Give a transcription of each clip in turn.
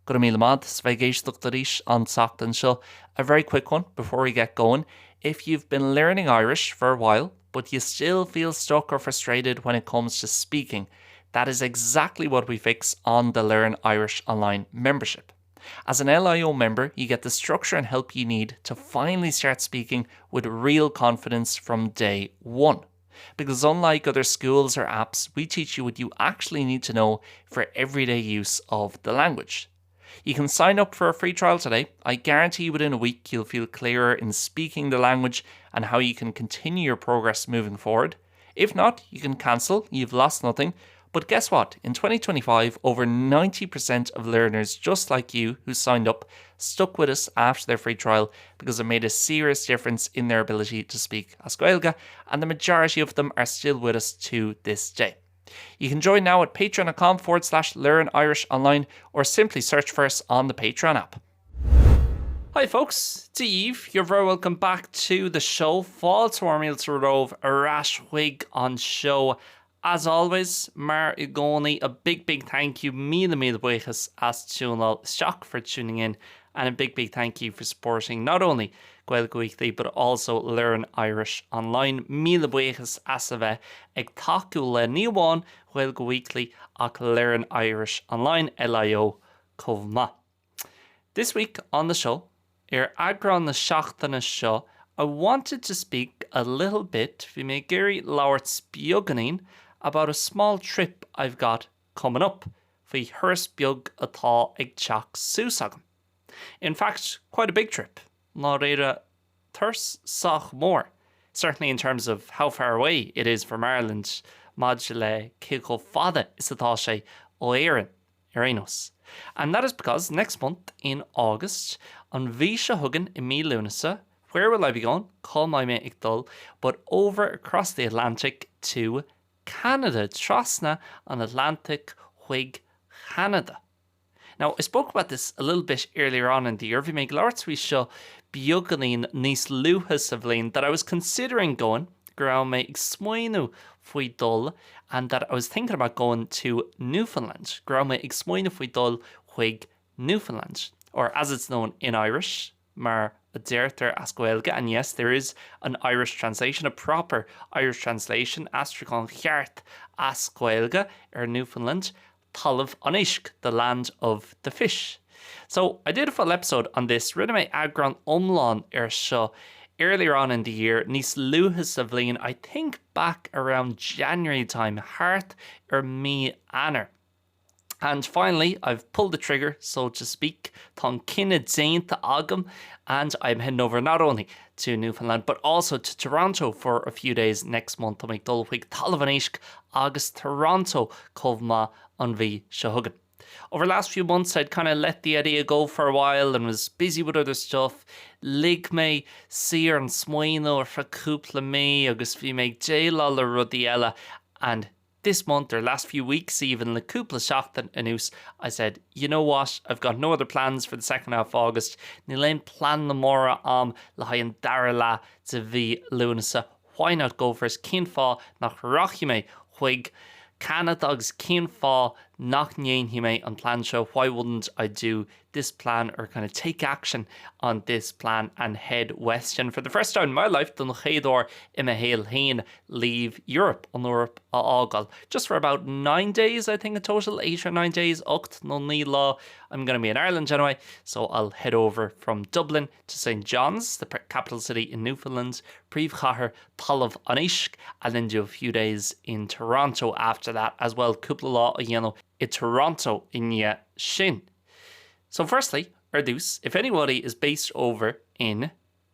Go raibh míle maith as bheith ag éisteacht arís an tseachtain seo. A very quick one before we get going. If you've been learning Irish for a while, but you still feel stuck or frustrated when it comes to speaking, that is exactly what we fix on the Learn Irish Online membership. As an LIO member, you get the structure and help you need to finally start speaking with real confidence from day one. Because unlike other schools or apps, we teach you what you actually need to know for everyday use of the language. You can sign up for a free trial today. I guarantee within a week you'll feel clearer in speaking the language and how you can continue your progress moving forward. If not, you can cancel, you've lost nothing. But guess what? In 2025, over 90% of learners just like you who signed up stuck with us after their free trial because it made a serious difference in their ability to speak as Gaeilge, and the majority of them are still with us to this day. You can join now at patreon.com forward slash learn Irish online or simply search for us on the Patreon app. Hi folks, Dia dhaoibh, you're very welcome back to the show. Fáilte mhór mílte romhaibh ar ais chuig an seó. As always, mar i gcónaí, a big big thank you, míle míle buíochas as tiúnáil isteach for tuning in and a big big thank you for supporting not only Gaeilge Weekly but also Learn Irish Online. Míle buíochas as a bheith ag tacú le ní amháin Gaeilge Weekly ach Learn Irish Online, LIO, chomh maith. This week on the show, ar eagrán na seachtaine seo, I wanted to speak a little bit, bhí mé ag iarraidh labhairt beagáinín, about a small trip I've got coming up, faoi thuras beag atá ag teacht suas agam. In fact, quite a big trip, ndáiríre turas sách mór, certainly in terms of how far away it is from Ireland, maidir le cé chomh fada is atá sé ó Éirinn. ar aon nós. And that is because next month in August, an mhí seo chugainn i mí Lúnasa, where will I be going? Cá mbeidh mé ag dul? But over across the Atlantic to Canada, trasna an Atlantaigh chuig Ceanada. Now, I spoke about this a little bit earlier on in the year, bhí mé ag labhairt faoi seo beagáinín níos luaithe sa bhliain, that I was considering going, go raibh mé ag smaoineamh faoi dul and that I was thinking about going to Newfoundland, go raibh mé ag smaoineamh faoi dul chuig Newfoundland, or as it's known in Irish, mar a deirtear as Gaeilge, and yes, there is an Irish translation, a proper Irish translation, aistriúchán ceart as Gaeilge ar Newfoundland, Talamh an Éisc, the land of the fish. So, I did a full episode on this, rinne mé eagrán iomlán ar seo earlier on in the year, níos luaithe sa bhliain, I think back around January time, thart ar mí Eanáir. And finally, I've pulled the trigger, so to speak, tá an cinneadh déanta agam and I'm heading over not only to Newfoundland but also to Toronto for a few days next month, tá mé ag dul chuig Talamh an Éisc agus Toronto chomh maith an mhí seo chugainn. Over the last few months I'd kind of let the idea go for a while and was busy with other stuff, lig mé saor an smaoineamh ar feadh cúpla mí agus bhí mé ag déileáil le rudaí eile and this month or last few weeks even le cúpla seachtain anuas I said you know what I've got no other plans for the second half of August níl aon pleananna móra a'm le haghaidh an dara leath de mhí Lúnasa why not go for it cén fáth nach rachaidh mé chuig Ceanada agus cén fáth nach ndéanfaidh mé an plean seo why wouldn't I do this plan or kind of take action on this plan and head west and for the first time in my life don chéad uair i mo shaol féin leave Europe an Eoraip a fhágáil just for about 9 days I think in total 8 or 9 days 8 nó 9 lá I'm gonna be in Ireland anyway so I'll head over from Dublin to St John's the capital city in Newfoundland príomhchathair Talamh an Éisc and then do a few days in Toronto after that as well cúpla lá a dhéanamh i Toronto i ndiaidh sin. So firstly, ar dtús, if anybody is based over in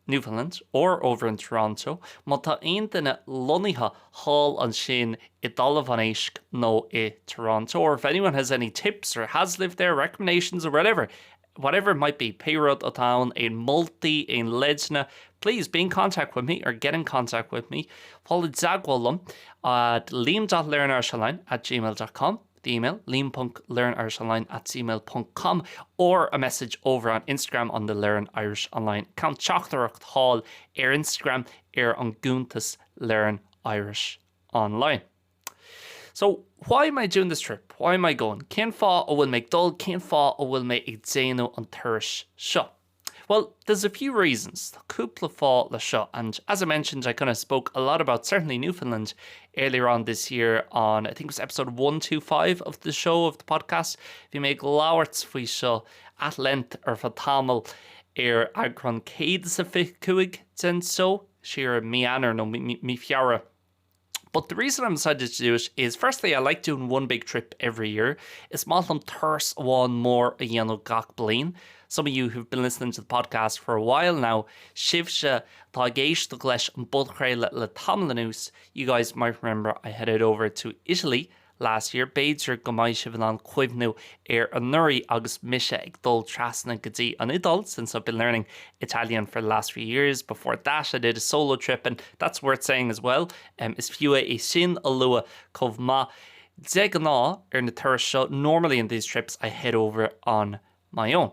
Newfoundland or over in Toronto, má tá aon duine lonnaithe thall ansin i dTalamh an Éisc nó i Toronto, or if anyone has any tips or has lived there, recommendations or whatever, whatever it might be, pé rud atá ann, aon moltaí, aon leideanna, please be in contact with me or get in contact with me, fáil i dteagmháil liom at liam.learnirishonline at gmail dot com. the email liam.learnirishonline at gmail ponc com or a message over on Instagram on the Learn Irish Online account teachtaireacht thall ar Instagram ar an gcuntas Learn Irish Online. So why am I doing this trip? Why am I going? Cén fáth a bhfuil mé ag dul? Cén fáth a bhfuil mé ag déanamh an turais seo? Well, there's a few reasons. Tá cúpla fáth le seo and as I mentioned, I kind of spoke a lot about certainly Newfoundland earlier on this year on I think it was episode 125 of the show of the podcast. Bhí mé ag labhairt faoi seo at length ar feadh tamaill ar eagrán 125 den seó siar i mí Eanáir nó mí Feabhra. But the reason I'm decided to do it is firstly I like doing one big trip every year. Is maith liom turas amháin mór a dhéanamh gach bliain. Some of you who've been listening to the podcast for a while now, sibhse atá ag éisteacht leis an bpodchraoladh le tamall anuas, you guys might remember I headed over to Italy last year, b'fhéidir go mbeidh sibh in ann cuimhniú ar anuraidh agus mise ag dul trasna go dtí an Iodáil, since I've been learning Italian for the last few years, before that I did a solo trip and that's worth saying as well, is fiú é sin a lua chomh maith. De ghnáth ar na turais seo, normally in these trips I head over on my own.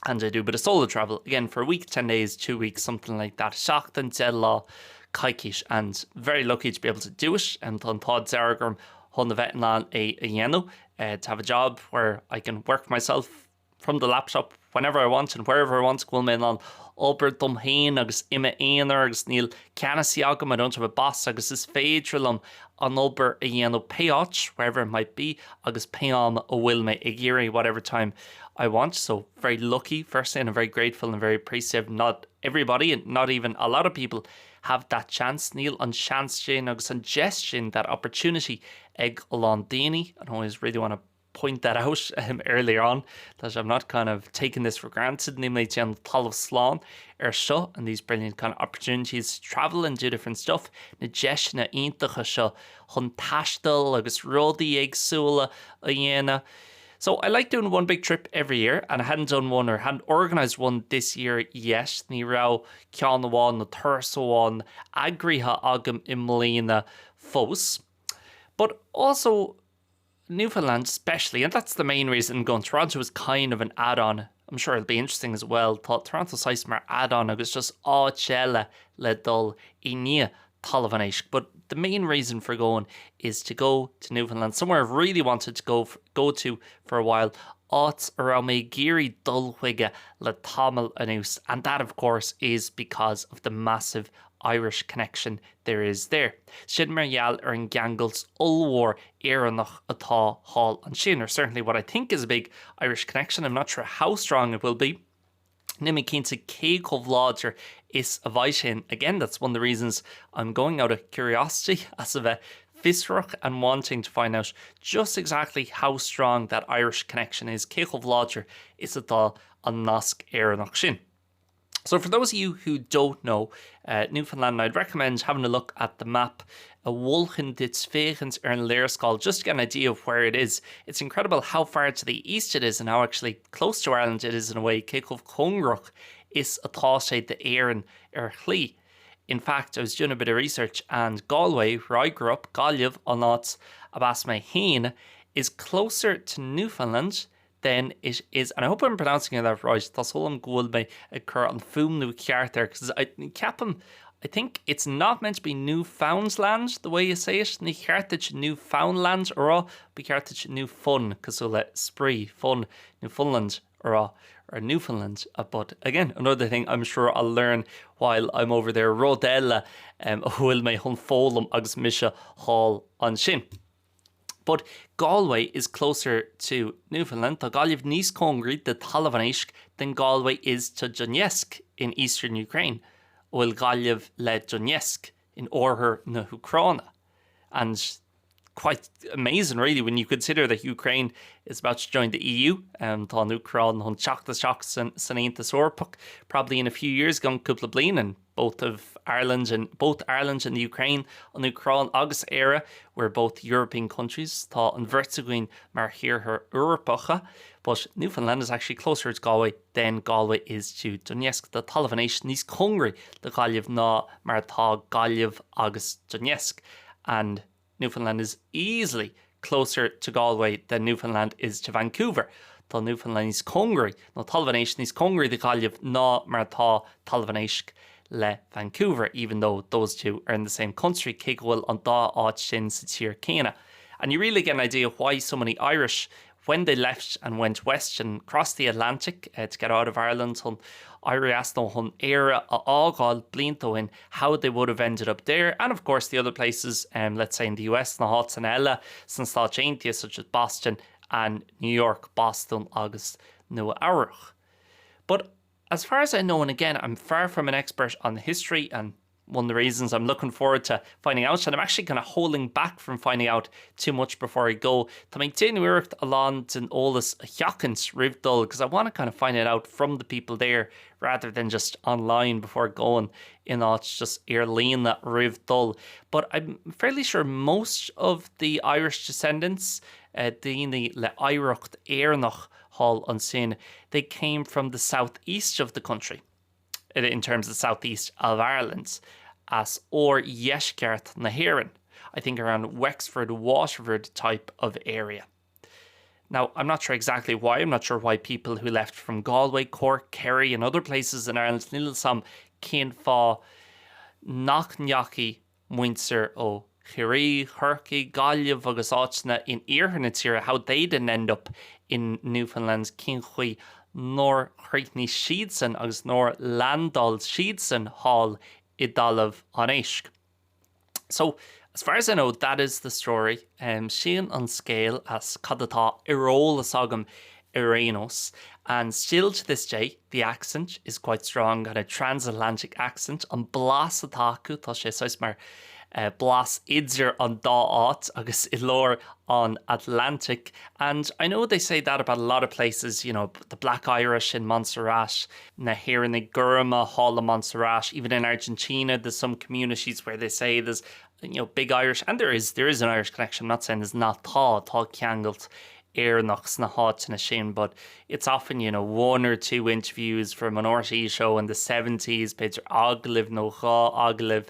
And I do a bit of solo travel, again for a week, 10 days, 2 weeks, something like that, seachtain, 10 lá, coicís, and very lucky to be able to do it, and tá an t-ádh dearg orm chun a bheith in ann é a dhéanamh, to have a job where I can work myself from the laptop whenever I want and wherever I want, go bhfuil mé in ann obair dom féin agus i m'aonar agus níl ceannasaí agam, I don't have a boss, agus is féidir liom an obair a dhéanamh pé áit, wherever it might be, agus pé am a bhfuil mé ag iarraidh, whatever time I want. So very lucky firstly and I'm very grateful and very appreciative. Not everybody and not even a lot of people have that chance. Níl an seans sin agus an deis sin, that opportunity, ag a lán daoine. I always really want to point that out um, earlier on that I'm not kind of taking this for granted níl mé ag déanamh talamh slán ar seo and these brilliant kind of opportunities to travel and do different stuff na deiseanna iontacha seo chun taisteal agus rudaí éagsúla a dhéanamh. So I like doing one big trip every year and I hadn't done one or hadn't organised one this year yet. Ní raibh ceann amháin nó turas amháin eagraithe agam i mbliana fós. But also Newfoundland especially, and that's the main reason going Toronto is kind of an add-on. I'm sure it'll be interesting as well. Tá Toronto saghas mar add-on agus just áit eile le dul i ndiaidh Talamh an Éisc. But the main reason for going is to go to Newfoundland, somewhere I've really wanted to go, go to for a while, áit a raibh mé ag iarraidh dul chuige le tamall anuas, and that of course is because of the massive Irish connection there is there. Sin mar gheall ar an gceangailt ollmhór Éireannach atá thall ansin, or certainly what I think is a big Irish connection, I'm not sure how strong it will be. Níl mé cinnte cé chomh láidir is a bheidh sin. Again, that's one of the reasons I'm going out of curiosity, as a bheith fiosrach and wanting to find out just exactly how strong that Irish connection is, cé chomh láidir is atá an nasc Éireannach sin. So for those of you who don't know, uh, Newfoundland, I'd recommend having a look at the map Mholfainn duit féachaint ar an léarscáil just to get an idea of where it is. It's incredible how far to the east it is and how actually close to Ireland it is in a way cé chomh cóngarach is atá sé d'Éirinn ar shlí. In fact, I was doing a bit of research and Galway, where I grew up, Gaillimh an áit arb as mé féin, is closer to Newfoundland than it is, and I hope I'm pronouncing that right, tá súil agam go bhfuil mé ag cur an fuaimniú ceart air, because I, ceapaim, I think it's not meant to be Newfoundland the way you say it, ní cheart duit Newfoundland a rá, ba cheart duit New Fun, cosúil le spraoi, fun, Newfoundland a rá, or Newfoundland, but again, another thing I'm sure I'll learn while I'm over there, rud eile um, a bhfuil mé chun foghlaim agus mise thall ansin. But Galway is closer to Newfoundland, tá Gaillimh níos cóngaraí do Talamh an Éisc than Galway is to Donetsk in eastern Ukraine, a bhfuil Gaillimh le Donetsk in oirthear na hÚcráine. And quite amazing really when you consider that Ukraine is about to join the EU, um, tá an Úcráin chun teacht isteach san, san Aontas Eorpach probably in a few years i gceann cúpla bliain and both of Ireland and both Ireland and the Ukraine, an Úcráin agus Éire, we're both European countries, tá an bheirt againn mar thíortha Eorpacha, but Newfoundland is actually closer to Galway than Galway is to Donetsk, tá Talamh an Éisc níos cóngaraí do Ghaillimh ná mar atá Gaillimh agus Donetsk, and Newfoundland is easily closer to Galway than Newfoundland is to Vancouver. Tá Newfoundland níos cóngaraí, nó Talamh an Éisc níos cóngaraí do Ghaillimh ná mar atá Talamh an Éisc le Vancouver, even though those two are in the same country, cé go bhfuil an dá áit sin sa tír céanna. And you really get an idea why so many Irish when they left and went west and crossed the Atlantic uh, to get out of Ireland chun éirí as nó chun Éire a fhágáil blianta ó shin, how they would have ended up there and of course the other places um, let's say in the US na háiteanna eile sna Stáit Aontaithe such as Boston and New York, Boston agus Nua Eabhrac. But as far as I know and again I'm far from an expert on history and one of the reasons I'm looking forward to finding out and I'm actually kind of holding back from finding out too much before I go. Tá mé ag déanamh iarracht a lán den eolas a sheachaint roimh dul because I want to kind of find it out from the people there rather than just online before going in áit just ar líne roimh dul. But I'm fairly sure most of the Irish descendants, uh, daoine le hoidhreacht Éireannach thall ansin, they came from the southeast of the country. in terms of southeast of Ireland, as oirdheisceart na hÉireann, I think around Wexford Waterford type of area. Now, I'm not sure exactly why, I'm not sure why people who left from Galway, Cork, Kerry and other places in Ireland níl a fhios agam cén fáth nach ndeachaigh muintir ó Chiarraí, Chorcaigh, Gaillimh agus áiteanna in iarthar na tíre how they didn't end up in Newfoundland cén chaoi nár chríochnaigh siadsan agus nár leaindeáil siadsan thall i dTalamh an Éisc. So, as far as I know, that is the story. Um, sin an scéal as cad atá ar eolas agam ar aon nós. And still to this day, the accent is quite strong, kind of transatlantic accent, an blas atá acu, tá sé saghas mar uh, blas idir an dá áit agus i lár an Atlantic. And I know they say that about a lot of places, you know, the Black Irish in Montserrat, na hÉireannaigh Gorma thall i Montserrat, even in Argentina, there's some communities where they say there's you know, big Irish, and there is, there is an Irish connection, I'm not saying there's not tá, tá ceangal Éireannach sna háiteanna sin, but it's often, you know, one or two interviews from an RTÉ show in the 70s, b'fhéidir agallamh nó dhá agallamh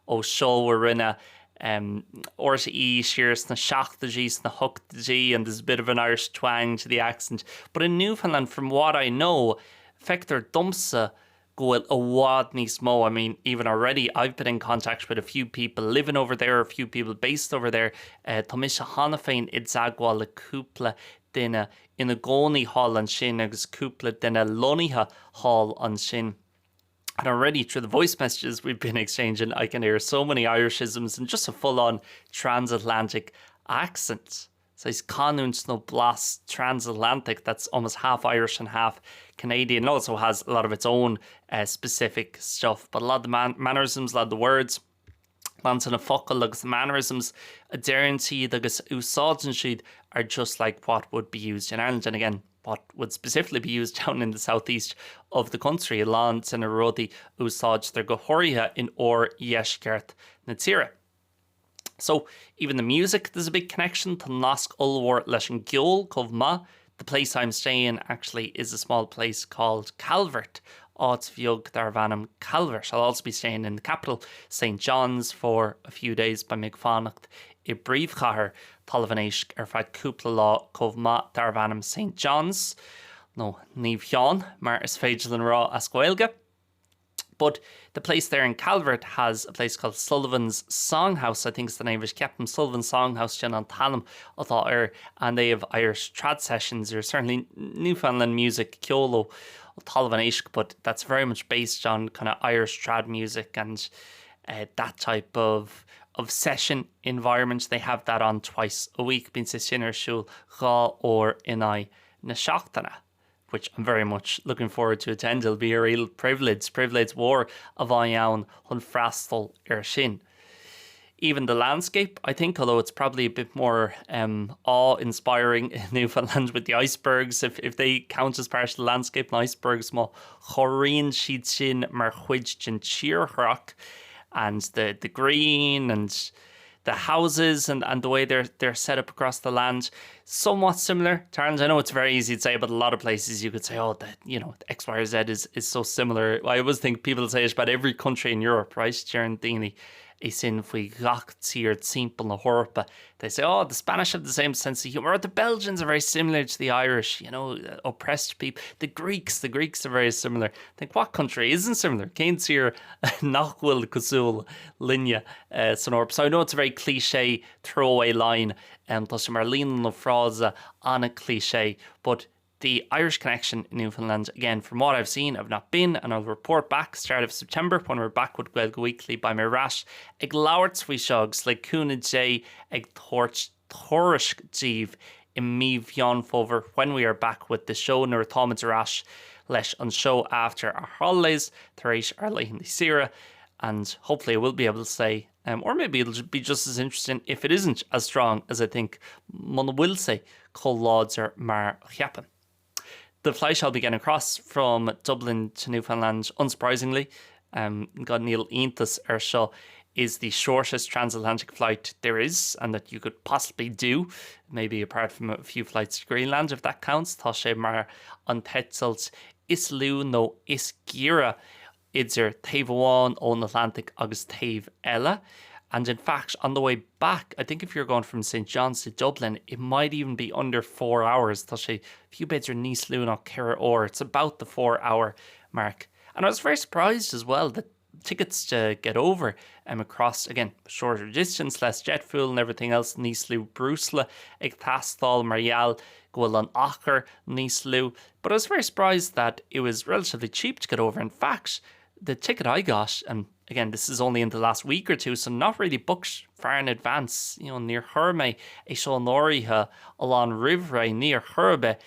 ó seó a rinne um, RTÉ siar sna seachtóidí sna hochtóidí and there's a bit of an Irish twang to the accent. But in Newfoundland, from what I know, feictear domsa go bhfuil i bhfad níos mó, I mean, even already I've been in contact with a few people living over there, a few people based over there, uh, tá mise cheana féin i dteagmháil le cúpla duine ina gcónaí thall ansin agus cúpla duine lonnaithe thall ansin. And already through the voice messages we've been exchanging, I can hear so many Irishisms and just a full-on transatlantic accent. Saghas canúint nó blas transatlantic that's almost half Irish and half Canadian. It also has a lot of its own uh, specific stuff, but a lot of the man mannerisms, a lot of the words, a lán de na focail agus the mannerisms a deireann siad agus a úsáideann siad are just like what would be used in Ireland. And again, what would specifically be used down in the southeast of the country, a lán de na rudaí a úsáidtear go háirithe in oirdheisceart na tíre. So, even the music, there's a big connection tá nasc ollmhór leis an gceol chomh maith. The place I'm staying actually is a small place called Calvert, áit bheag darb ainm Calvert. I'll also be staying in the capital, St John's, for a few days beidh mé ag fanacht i bpríomhchathair Talamh an Éisc ar feadh cúpla lá chomh maith darb ainm St John's, nó Naomh Sheán mar is féidir linn a rá as Gaeilge. But the place there in Calvert has a place called Sullivan's Songhouse, I think is the name of it, ceapaim Sullivan's Songhouse sin an t-ainm atá air, and they have Irish trad sessions or certainly Newfoundland music, ceol ó Talamh an Éisc, but that's very much based on kind of Irish trad music and uh, that type of of session environment. They have that on twice a week, bíonn sé sin ar siúl dhá uair in aghaidh na seachtaine. which I'm very much looking forward to attend. It'll be a real privilege, pribhléid mhór a bheidh ann chun freastal air sin. Even the landscape, I think, although it's probably a bit more um, awe-inspiring in Newfoundland with the icebergs, if, if they count as part of the landscape, na icebergs má chomhaireann siad sin mar chuid den tírdhreach and the, the green and the houses and, and the way they're, they're set up across the land somewhat similar to Ireland. I know it's very easy to say, but a lot of places you could say, oh, that you know, X, Y, or Z is, is so similar. I always think people say it about every country in Europe, right? Deireann daoine. é sin faoi gach tír timpeall na hEorpa. They say, oh, the Spanish have the same sense of humor, or the Belgians are very similar to the Irish, you know, oppressed people. The Greeks, the Greeks are very similar. Think what country isn't similar? Cén tír nach bhfuil cosúil linne uh, san Eoraip? So I know it's a very cliché throwaway line, um, tá sé mar líne nó frása an-cliché, but the Irish connection in Newfoundland again from what I've seen I've not been and I'll report back start of September when we're back with Gaeilge Weekly beidh mé ar ais ag labhairt faoi seo agus le cúnamh Dé ag tabhairt tuairisc daoibh i mí Mheán Fómhair when we are back with the show nuair atáimid ar ais leis an seó after our holidays tar éis ár laethanta saoire and hopefully I will be able to say um, or maybe it'll be just as interesting if it isn't as strong as I think muna bhfuil sé chomh láidir mar a cheapaim. The flight I'll be getting across from Dublin to Newfoundland, unsurprisingly, um, gan níl iontas ar seo, is the shortest transatlantic flight there is and that you could possibly do, maybe apart from a few flights to Greenland if that counts, tá sé mar an t-eitilt is lú nó is giorra idir taobh amháin ón Atlantic agus taobh eile. And in fact, on the way back, I think if you're going from St John's to Dublin, it might even be under 4 hours. Tá sé fiú b'fhéidir níos lú ná 4 uair. It's about the 4 hour mark. And I was very surprised as well that tickets to get over um, across again shorter distance, less jet fuel and everything else níos lú breosla ag teastáil mar gheall go bhfuil an achar níos lú. But I was very surprised that it was relatively cheap to get over. In fact, the ticket I got, and again this is only in the last week or two, so not really booked far in advance, you know, níor chuir mé é seo in áirithe a lán roimh ré, ní ar chor ar bith.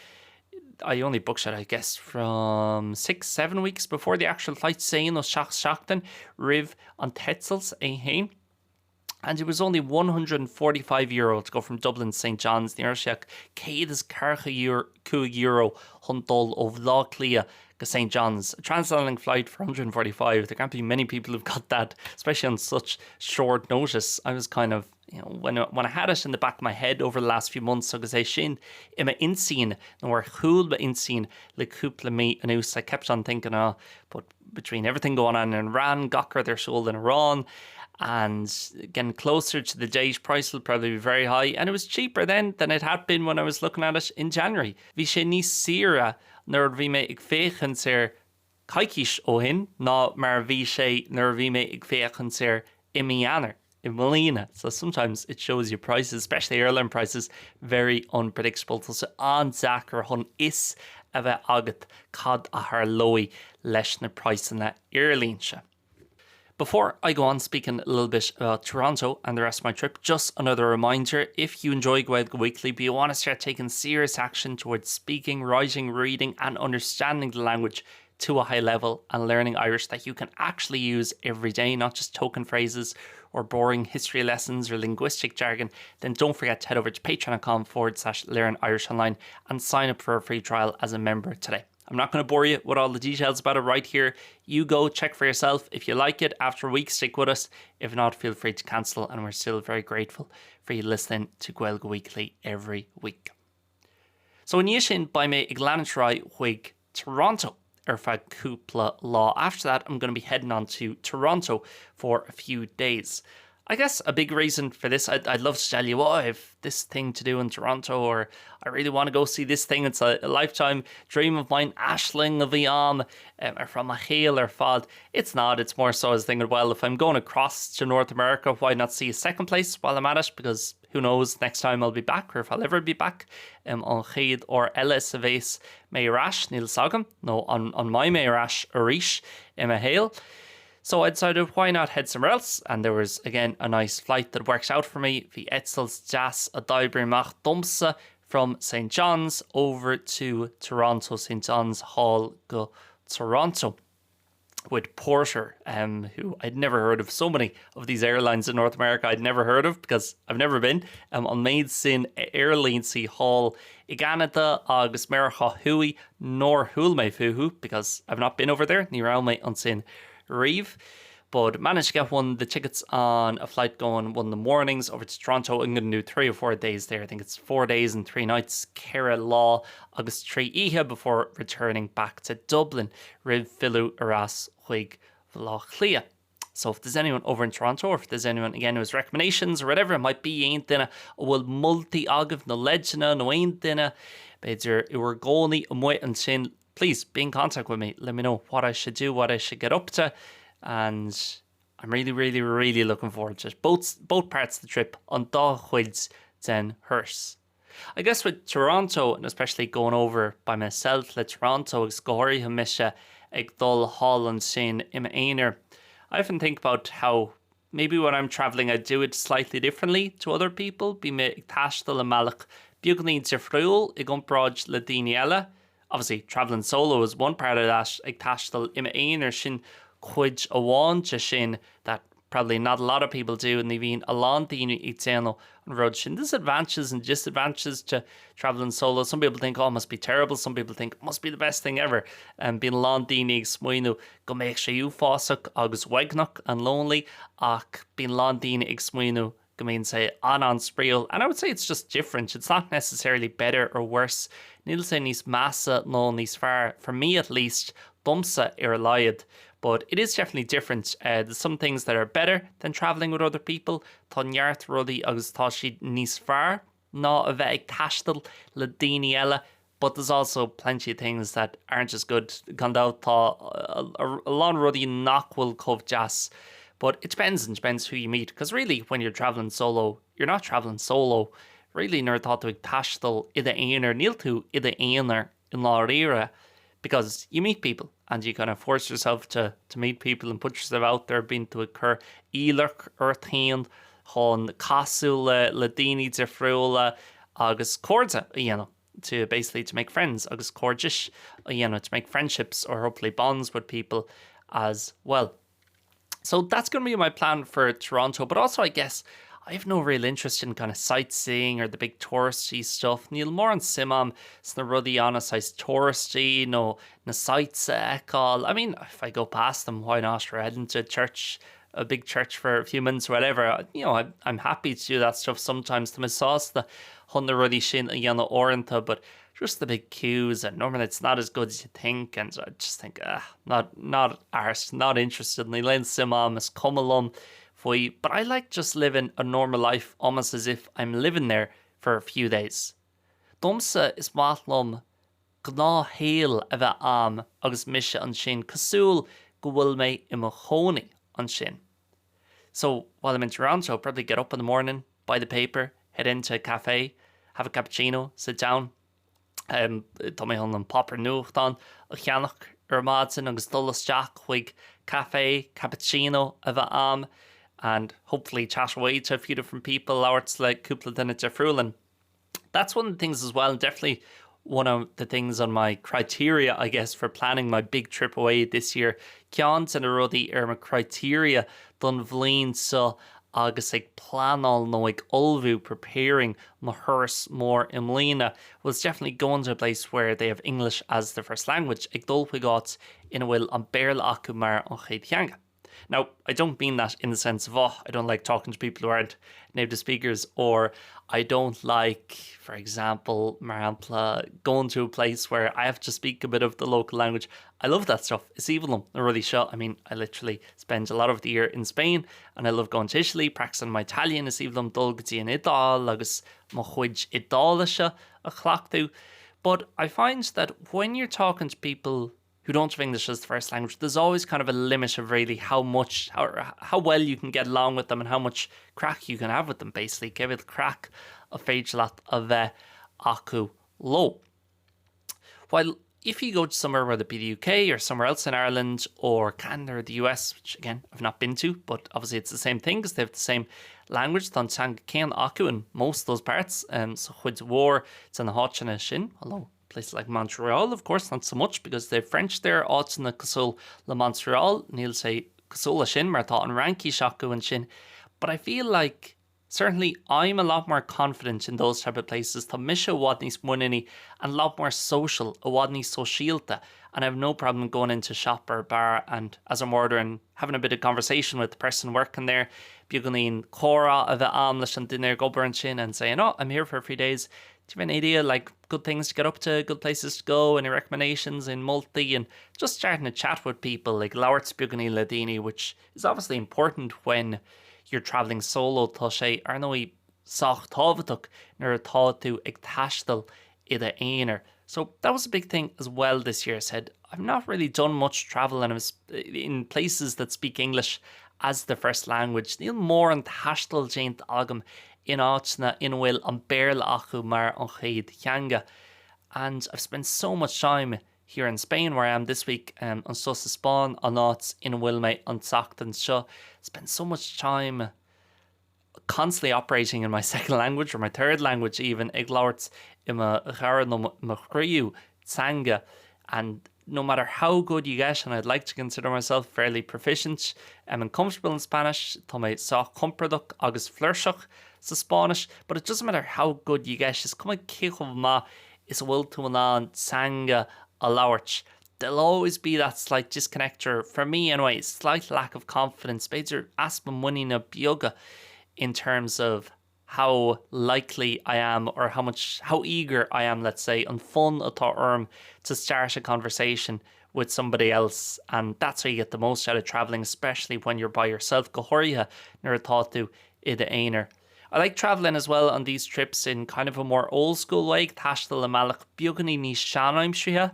I only booked it, I guess, from 6, 7 weeks before the actual flight, sé nó 7 seachtain roimh an t-eitilt é féin. And it was only €145 to go from Dublin to St John's, ní raibh sé ach €145 chun dul ó Bhaile Átha Cliath go St John's. A transatlantic flight for 145, there can't be many people who've got that, especially on such short notice. I was kind of, you know, when, when I had it in the back of my head over the last few months agus é sin i m'intinn nó ar chúl m'intinn le cúpla mí anuas, I kept on thinking, oh, but between everything going on in Iran, gach rud ar siúl in Iran, and getting closer to the date, price will probably be very high, and it was cheaper then than it had been when I was looking at it in January. Bhí sé níos saoire nuair a bhí mé ag féachaint air coicís ó shin ná mar a bhí sé nuair a bhí mé ag féachaint air i mí Eanáir i mbliana. So sometimes it shows you prices, especially airline prices, very unpredictable. Tá sé an-deacair chun fhios a bheith agat cad a tharlóidh leis na praghsanna aerlínte. Before I go on speaking a little bit about Toronto and the rest of my trip, just another reminder, if you enjoy Gaeilge Weekly but you want to start taking serious action towards speaking, writing, reading and understanding the language to a high level and learning Irish that you can actually use every day, not just token phrases or boring history lessons or linguistic jargon, then don't forget to head over to patreon.com forward slash learn Irish online and sign up for a free trial as a member today. I'm not going to bore you with all the details about it right here. You go check for yourself. If you like it after a week, stick with us. If not, feel free to cancel and we're still very grateful for you listening to Gaeilge Weekly every week. So i ndiaidh sin beidh mé ag leanúint ar aghaidh chuig Toronto ar feadh cúpla lá. After that I'm going to be heading on to Toronto for a few days. I guess a big reason for this, I'd, I'd love to tell you, oh, I've this thing to do in Toronto or I really want to go see this thing, it's a, a lifetime dream of mine, aisling a bhí ann um, ar feadh mo shaoil ar fad. It's not, it's more so I was thinking, well, if I'm going across to North America, why not see a second place while I'm at it? Because who knows next time I'll be back or if I'll ever be back um, an chéad uair eile a bheas mé ar ais, níl fhios agam, nó an, an mbeidh mé ar ais arís i mo shaol. So I decided why not head somewhere else and there was again a nice flight that worked out for me, bhí eitilt deas a d'oibrigh amach domsa from St John's over to Toronto, St John's thall go Toronto. With Porter, um, who I'd never heard of so many of these airlines in North America I'd never heard of because I've never been um, an méid sin aerlínte thall i gCeanada agus Meiriceá Thuaidh nár chuala mé fúthu because I've not been over there, ní raibh mé ansin riamh. But managed to get one the tickets on a flight going one of the mornings over to Toronto. I'm going to do 3 or 4 days there. I think it's 4 days and 3 nights, 4 lá agus 3 oíche before returning back to Dublin roimh filleadh ar ais chuig Bhaile Átha Cliath. So if there's anyone over in Toronto or if there's anyone again who has recommendations or whatever it might be aon duine a bhfuil moltaí agaibh nó leideanna nó aon duine b'fhéidir i bhur gcónaí amuigh ansin please be in contact with me let me know what I should do what I should get up to and I'm really really really looking forward to it. Both both parts of the trip an dá chuid den thuras. I guess with Toronto and especially going over by myself le Toronto agus go háirithe mise ag dul thall ansin i m'aonar. I often think about how maybe when I'm travelling I do it slightly differently to other people, bím ag taisteal i mbealach beagáinín difriúil i gcomparáid le daoine eile. Obviously travelling solo is one part of that, ag taisteal i m'aonar sin cuid amháin de sin that probably not a lot of people do, ní bhíonn a lán daoine ag déanamh an rud sin. There's advantages and disadvantages to travelling solo. Some people think oh it must be terrible, some people think it must be the best thing ever. Um, bíonn a lán daoine ag smaoineamh go mbeadh sé uafásach agus uaigneach and lonely ach bíonn a lán daoine ag smaoineamh go mbíonn sé an-an-spraíúil and I would say it's just different, it's not necessarily better or worse, níl sé níos measa nó níos fearr, for me at least, domsa ar a laghad, but it is definitely different, uh, there's some things that are better than travelling with other people, tá neart rudaí agus tá siad níos fearr ná a bheith ag taisteal le daoine eile, but there's also plenty of things that aren't as good, gan dabht tá a lán rudaí nach bhfuil chomh deas, but it depends and depends who you meet, because really when you're travelling solo, you're not travelling solo, really nuair atá tú ag taisteal i d'aonar, níl tú i d'aonar i ndáiríre, because you meet people and you kind of force yourself to to meet people and put yourself out there, bíonn tú ag cur iallach ort féin chun casadh le le daoine difriúla agus cairde a dhéanamh. to basically to make friends agus cairdis a dhéanamh to make friendships or hopefully bonds with people as well. So that's going to be my plan for Toronto, but also I guess I have no real interest in kind of sightseeing or the big touristy stuff. Níl mórán suim a'm sna rudaí an-saghas touristy nó na sights a fheiceáil. I mean, if I go past them, why not? Or head into a church, a big church for a few minutes or whatever. You know, I'm, I'm happy to do that stuff sometimes. Tá mé sásta chun na rudaí sin a dhéanamh uaireanta, but just the big queues and normally it's not as good as you think and I just think ah, not, not arsed, not interested, níl aon suim a'm, is cuma liom faoi, but I like just living a normal life almost as if I'm living there for a few days. Domsa is maith liom gnáthshaol a bheith a'm agus mise ansin cosúil go bhfuil mé i mo chónaí ansin. So while I'm in Toronto, I'll probably get up in the morning, buy the paper, head into a cafe, have a cappuccino, sit down. Um, tá mé chun an páipéar nuachtán a cheannach ar maidin agus dul isteach chuig caife, cappuccino a bheith a'm and hopefully chat away to a few different people, labhairt le cúpla duine difriúil and that's one of the things as well and definitely one of the things on my criteria I guess for planning my big trip away this year ceann de na rudaí ar mo criteria don bhliain seo agus ag pleanáil nó ag ullmhú preparing mo thuras mór i mbliana was definitely going to a place where they have English as their first language ag dul chuig áit ina bhfuil an Béarla acu mar an chéad theanga. Now, I don't mean that in the sense of oh, I don't like talking to people who aren't native speakers or I don't like, for example, mar shampla, going to a place where I have to speak a bit of the local language. I love that stuff. Is aoibhinn liom na rudaí seo. I mean, I literally spend a lot of the year in Spain and I love going to Italy, practicing my Italian. Is aoibhinn liom dul go dtí an Iodáil agus mo chuid Iodáilise a chleachtadh. But I find that when you're talking to people who don't have English as the first language, there's always kind of a limit of really how much how, how well you can get along with them and how much craic you can have with them basically cé mhéad craic a féidir leat a bheith acu leo. While if you go to somewhere whether it be the UK or somewhere else in Ireland or Canada or the US, which again I've not been to, but obviously it's the same thing because they have the same language tá an teanga céanna acu in most of those parts um, sa chuid mhór de na háiteanna sin, although Places like Montreal, of course, not so much because they have French there, áiteanna cosúil le Montreal, níl sé cosúil leis sin mar tá an Fhraincis acu ansin, but I feel like certainly I'm a lot more confident in those type of places, tá mise i bhfad níos muiníní and a lot more social, i bhfad níos sóisialta and I have no problem going into a shop or a bar and as I'm ordering having a bit of conversation with the person working there, beagáinín comhrá a bheith a'm leis an duine ag obair ansin and saying oh I'm here for a few days. Do you have any idea like good things to get up to, good places to go, any recommendations and moltaí and just starting to chat with people like labhairt beagáinín le daoine, which is obviously important when you're traveling solo tá sé ar ndóigh sách tábhachtach nuair atá tú ag taisteal i d'aonar. So that was a big thing as well this year. I said I've not really done much travel and I was in places that speak English as the first language. Níl mórán taistil déanta agam in áiteanna ina bhfuil an Béarla acu mar an chéad theanga. And I've spent so much time here in Spain where I am this week um, anseo sa Spáinn an áit ina bhfuil mé an tseachtain seo. Spent so much time constantly operating in my second language or my third language even ag labhairt i mo dhara nó mo thríú teanga and no matter how good you get and I'd like to consider myself fairly proficient um, and comfortable in Spanish tá mé sách compordach agus flúirseach sa Spáinnis but it doesn't matter how good you get is cuma cé chomh maith is a bhfuil tú in ann teanga a labhairt there'll always be that slight disconnect or for me anyway slight lack of confidence b'fhéidir easpa muiníne beaga in terms of how likely I am or how much how eager I am let's say an fonn atá orm to start a conversation with somebody else and that's how you get the most out of traveling especially when you're by yourself go háirithe nuair atá tú i d'aonar. I like traveling as well on these trips in kind of a more old school way taisteal i mbealach beagáinín níos seanaimseartha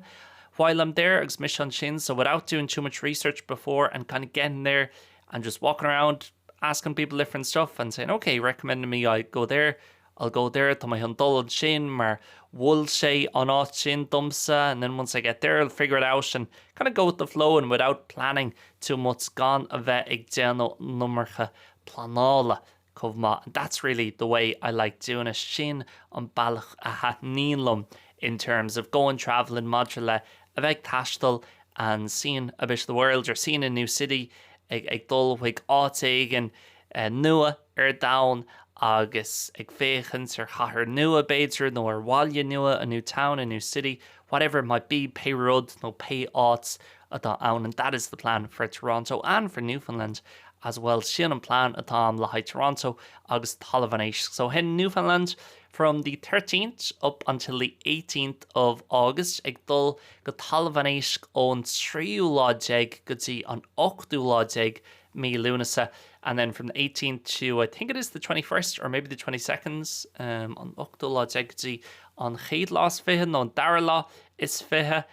while I'm there agus mise ansin so without doing too much research before and kind of getting there and just walking around asking people different stuff and saying okay recommending me I go there I'll go there tá mé chun dul ansin mar mhol sé an áit sin domsa and then once I get there I'll figure it out and kind of go with the flow and without planning too much gan a bheith ag déanamh an iomarca pleanála chomh maith and that's really the way I like doing it sin an bealach a thaitníonn liom in terms of going travelling maidir le a bheith ag taisteal and seeing a bit of the world or seeing a new city ag ag dul chuig áit éigin nua ar domhan agus ag féachaint ar chathair nua b'fhéidir nó ar bhaile nua a new town, a new city, whatever it might be, pé rud nó pé áit atá ann and that is the plan for Toronto and for Newfoundland as well. Sin an plean atá agam le haghaidh Toronto agus Talamh an Éisc. So heading Newfoundland from the 13th up until the 18th of August ag dul go Talamh an Éisc ón tríú lá déag go dtí an ochtú lá déag mí Lúnasa and then from the 18th to I think it is the 21st or maybe the 22nd um, an ochtú lá déag go dtí an chéad lá is fiche nó an dara lá is fiche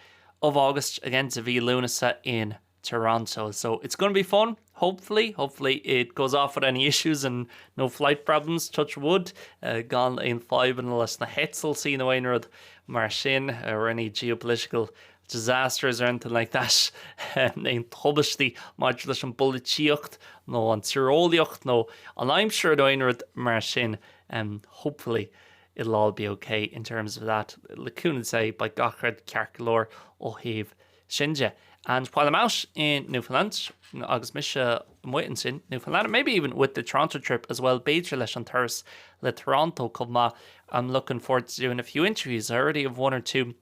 of August again de mhí Lúnasa in Toronto. So it's going to be fun. Hopefully, hopefully it goes off without any issues and no flight problems, touch wood, uh, gan aon fadhbanna leis na heitiltí nó aon rud mar sin or any geopolitical disasters or anything like that aon tubaistí maidir leis an bpolaitíocht nó an tíreolaíocht nó an aimsir nó aon rud mar sin um, hopefully it'll all be okay in terms of that. Le cúnamh Dé beidh gach rud ceart go leor ó thaobh sin de. And while I'm out in Newfoundland agus mise amuigh ansin Newfoundland, maybe even with the Toronto trip as well, b'fhéidir leis an turas le Toronto chomh maith, I'm looking forward to doing a few interviews. I already have one or two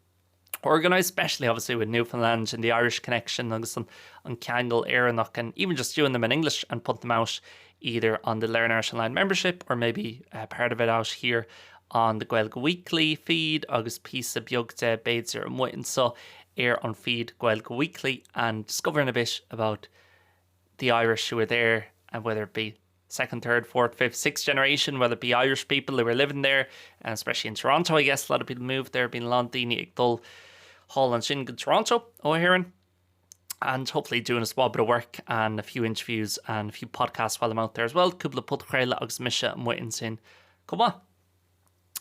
organised, especially obviously with Newfoundland and the Irish connection agus an, an ceangal Éireannach and even just doing them in English and put them out either on the Learn Irish Online membership or maybe uh, part of it out here on the Gaeilge Weekly feed agus píosa beag de b'fhéidir amuigh anseo ar an feed Gaeilge Weekly and discovering a bit about the Irish who are there and whether it be second, third, fourth, fifth, sixth generation, whether it be Irish people who were living there, and especially in Toronto, I guess a lot of people moved there, bíonn a lán daoine ag dul thall ansin go Toronto ó Éirinn. And hopefully doing a small bit of work and a few interviews and a few podcasts while I'm out there as well. Cúpla podchraoladh agus mise amuigh ansin chomh maith.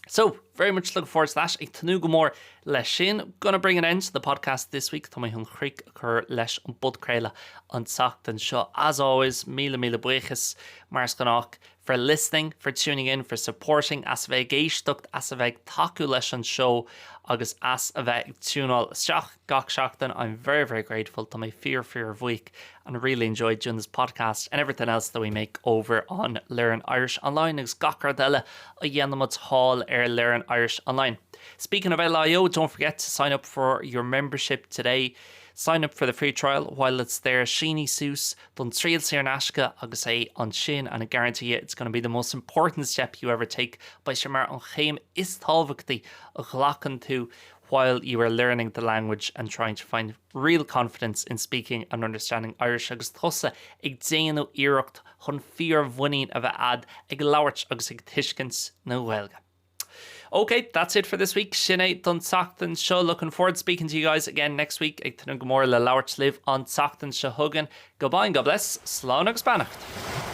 So, very much looking forward to that. Ag tnúth go mór leis sin. Gonna bring an end to the podcast this week. Tá mé chun críoch a chur leis an bpodchraoladh an tseachtain seo. As always, míle míle buíochas mar is gnách for listening, for tuning in, for supporting, as a bheith ag éisteacht, as a bheith ag tacú leis an seó agus as a bheith ag tiúnáil isteach gach seachtain. I'm very, very grateful. Tá mé fíor fíorbhuíoch and really enjoyed doing this podcast and everything else that we make over on Learn Irish Online agus gach rud eile a dhéanaimid thall ar Learn Learn Irish Online. Speaking of LIO, don't forget to sign up for your membership today. Sign up for the free trial while it's there. Sínigh suas don triail saor in aisce agus é ansin and I guarantee you it's going to be the most important step you ever take. Beidh sé mar an chéim is tábhachtaí a ghlacann tú while you are learning the language and trying to find real confidence in speaking and understanding Irish agus tusa ag déanamh iarracht chun fíormhuinín a bheith a'd ag labhairt agus ag tuiscint na Gaeilge. Ok, that's it for this week. Sin é don tseachtain seo. Looking forward to speaking to you guys again next week. Ag tnúth go mór le labhairt libh an tseachtain seo chugainn. Goodbye and God bless. Slán agus beannacht.